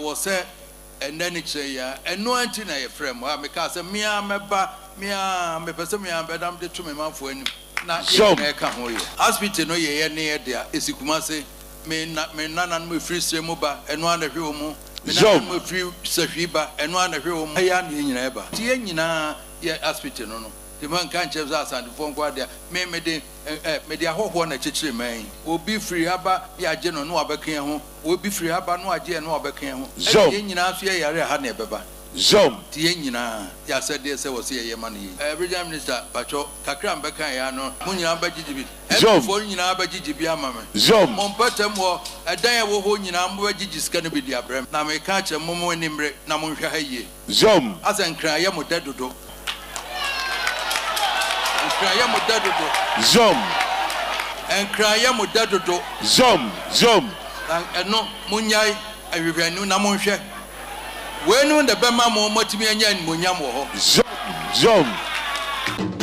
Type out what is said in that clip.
Ɛwɔ sɛ ɛnnɛ ne kyerɛ yi ara. Ɛno ara nti na yɛfrɛɛ mo a mekaa sɛ me ara mɛba, me ara, mepɛ sɛ me ara mebɛda mede to me manfoɔ anim na yɛn Zom. nyinaa yɛka ho yɛ. Asipiti no yɛ yɛn ne yɛn dea, ɛsi Kumase. Me na, me nananom ɛfiri serɛ mu ba, ɛno ara na ɛhwɛ wɔn mu. Me Zom. nananom ɛfiri sahwi ba, ɛno ara na ɛhwɛ wɔn mu. Ɛyɛ ara na yɛn nyinaa yɛba. Nti yɛn nyinaa yɛ asipiti no no. Nti manka nkyerɛ sɛ Asantefoɔ nko ara dea. Me, mede, ɛ, mede ahɔhoɔ na ɛkyekyere man yi. Obi firi ha ba na yɛagye no na wabɛka yɛn ho. Obi firi ha ba na wagye yɛn na wabɛka yɛn ho. Ɛna Zom. yɛn nyinaa nso yɛyare a, ha na yɛbɛba. Zom. Nti yɛn nyinaa, yɛ asɛdeɛ sɛ wɔ sɛ yɛyɛ ma no yie. Eh, Regional Minister, pakyɛ, kakra a mebɛkaeɛ ara no, mo nyinaa mobɛgyegye bi. Zom. MP foɔ no nyinaa bɛgyegye bi ama me. Zom. Mo mpɔtam hɔ, ɛdan a ɛwɔ hɔ nyinaa, mobɛgyegye sika no bi de abrɛ me. Na meka akyerɛ mo, mo ani mmere na monhwɛ ha yie. Zom. Asɛ Nkran yɛ mo dɛ dodo. Nkran yɛ mo dɛ dodo. Zom. Nkran yɛ mo dɛ dodo. Zom. Zom. Na ɛno, monnyae nhwehwɛanim na monhwɛ. Weinom na ɛbɛma mo moatumi anya animuonyam wɔ hɔ. Zom. Zom.